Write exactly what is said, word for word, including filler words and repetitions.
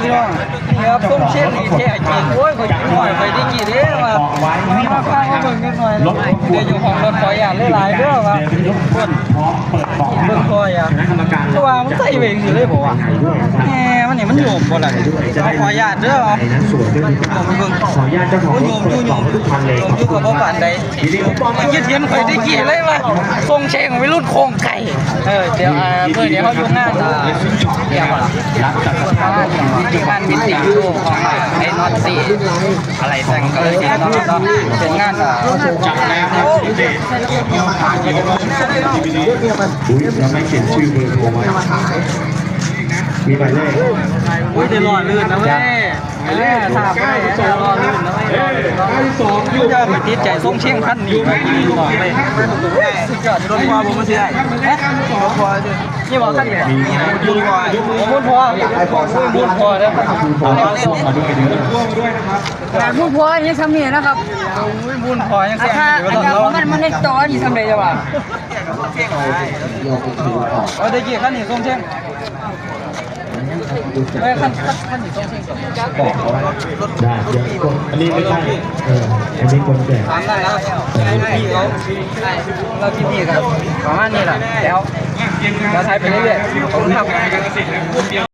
พี่น้อง นี่ครับ ส้มเช้งนี่แท้จริง โอ้ย ข่อยกินหน่อย ข่อยได้กินเด้อว่า มาพามาเบิ่งกันหน่อยนะ เดี๋ยวอยู่ห้องรถขออนุญาตหลายๆเด้อว่า เบิ่งคอยอ่ะ เพราะว่ามันใส่เวงอยู่เลยบอกว่า แหม มันนี่มันโยมบ่ล่ะ ขออนุญาตเด้อ ขออนุญาตเจ้าของรถเปิดกล่องทุกคันเลย โยมอยู่กับบ่ปานใด มันยืดเยื้อนข่อยได้กี่เลยว่ะ ส่งเชงไปรุ่นโครงไก่ เออ เดี๋ยว อ่า มื้อนี้เขาอยู่งาน อ่า เดี๋ยวก่อน งานมิตติงโชว์ของ อ่า ไอ้นอตตี้ อะไรแต่งก็เลยเนาะ เป็นงาน อ่า จับแล้วครับ อุ้ย ยังไม่เขียนชื่อเบอร์โทรไว้ มีหมายเลข อุ้ย เดี๋ยวรอลื่นนะเว้ย เออ ถ้าไป ถ้ารอลื่นนะเว้ย เออ รอลื่นเนาะ มันจะไปติดใจส่งเชียงคันนี้ไปบอกเลย สุดยอด รถพ่อผมมาซื้อได้ ฮะ รถพ่อซื้อ นี่บอกคันนี้ มีนะ บุญพ่อ บุญพ่อ บุญพ่อเด้อ เอาส่งมาด้วยเด้อ แต่ผู้ผัวยังทำนี่นะครับ บุญพ่อยัง อา แซ่บ ถ้า อยู่ อา ถ้า เรา มัน มันในตัวนี่ทำไงจะว่า เอาได้กี่คันนี่ส่งเชียง เอ้ย คัน คัน คันนี้ส่งเชียง บอกเขาได้ เดี๋ยวกด อันนี้ไม่ใช่ เออ อันนี้คนแก่ ตามนั้นนะ พี่เขา เราที่พี่ครับ ประมาณนี้แหละ แล้ว เราใช้ไปเรื่อยๆ ขอบคุณครับ